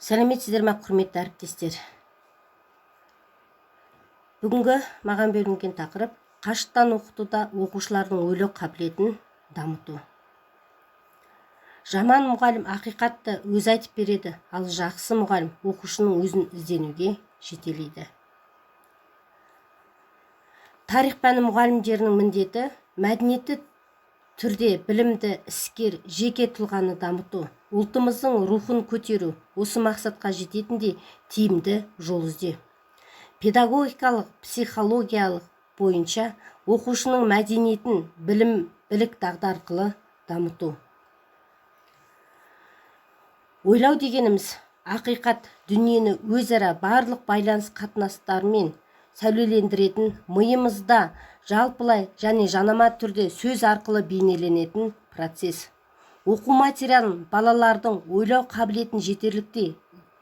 Сәлеметсіздер ме, құрметті әріптестер! Бүгінгі маған берілген тақырып: қашықтан оқытуда оқушылардың ойлау қабілетін дамыту. Жаман мұғалім ақиқатты өзі айтып береді, ал жақсы мұғалім оқушының өзін ізденуге жетелейді. Тарих пәні мұғалімдерінің міндеті: мәдениетті түрде білімді, іскер, жеке тұлғаны дамыту, ұлтымыздың рухын көтеру, осы мақсатқа жететіндей тиімді жол іздеу. Педагогикалық психологиялық бойынша оқушының мәдениетін білім, білік, дағды арқылы дамыту. Ойлау дегеніміз – ақиқат дүниені өзара барлық байланыс қатынастармен сәулелендіретін, миымызда жалпылай және жанама түрде сөз арқылы бейнеленетін процесс. Оқу материалын балалардың ойлау қабілетін жетерліктей,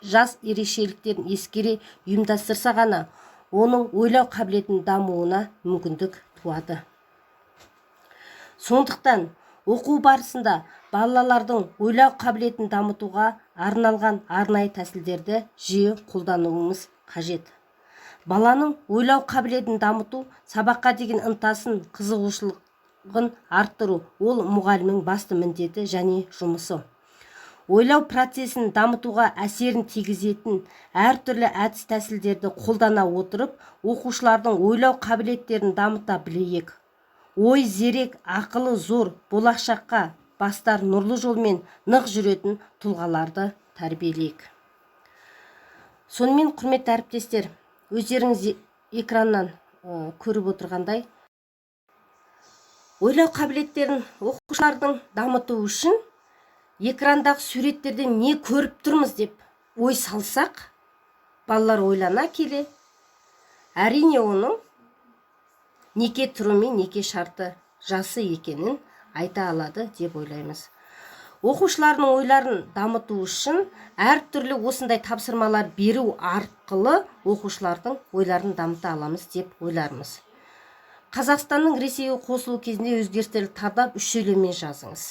жас ерекшеліктерін ескере ұйымдастырса ғана, оның ойлау қабілетінің дамуына мүмкіндік туады. Сондықтан оқу барысында балалардың ойлау қабілетін дамытуға арналған арнайы тәсілдерді жиі қолдануымыз қажет. Баланың ойлау қабілетін дамыту, сабаққа деген ынтасын, қызығушылығын арттыру – ол мұғалімнің басты міндеті және жұмысы. Ойлау процесін дамытуға әсерін тигізетін әртүрлі әдіс-тәсілдерді қолдана отырып, оқушылардың ойлау қабілеттерін дамыта білейік. Ой зерек, ақылы зор, болашаққа бастар нұрлы жолмен нық жүретін тұлғаларды тәрбиелейік. Сонымен, құрметті әріптестер, өздеріңіз экраннан көріп отырғандай, ойлау қабілеттерін оқушылардың дамыту үшін экрандағы суреттерден не көріп тұрмыз деп ой салсақ, балалар ойлана келе, әрине, оның неке түрі мен неке шарты, жасы екенін айта алады деп ойлаймыз. Оқушылардың ойларын дамыту үшін әртүрлі осындай тапсырмалар беру арқылы оқушылардың ойларын дамыта аламыз деп ойлармыз. Қазақстанның Ресейге қосылу кезінде өзгерістерді талдап, үш сөйлеммен жазыңыз.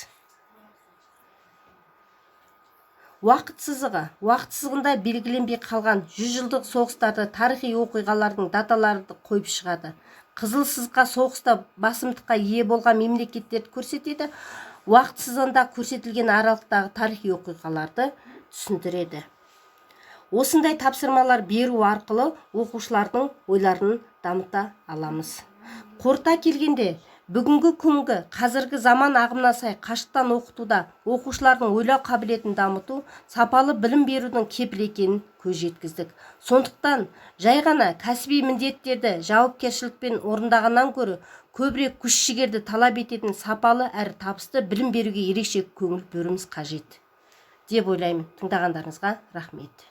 Уақыт сызығы. Уақыт сызығында белгіленбей қалған 100 жылдық соғыстарды, тарихи оқиғалардың даталарды қойып шығады. Қызыл сызыққа соғыста басымдыққа ие болған мемлекеттерді көрсетеді. Уақыт сызығында көрсетілген аралықтағы тарихи оқиғаларды түсіндіреді. Осындай тапсырмалар беру арқылы оқушылардың ойларын дамыта аламыз. Қорыта келгенде, бүгінгі күнгі, қазіргі заман ағымына сай қашықтан оқытуда оқушылардың ойлау қабілетін дамыту сапалы білім берудің кепілі екенін көз жеткіздік. Сондықтан жай ғана кәсіби міндеттерді жауапкершілікпен орындағаннан гөрі көбірек күш жігерді талап ететін сапалы әрі табысты білім беруге ерекше көңіл бөлуіміз қажет деп ойлаймын. Тыңдағандарыңызға рахмет.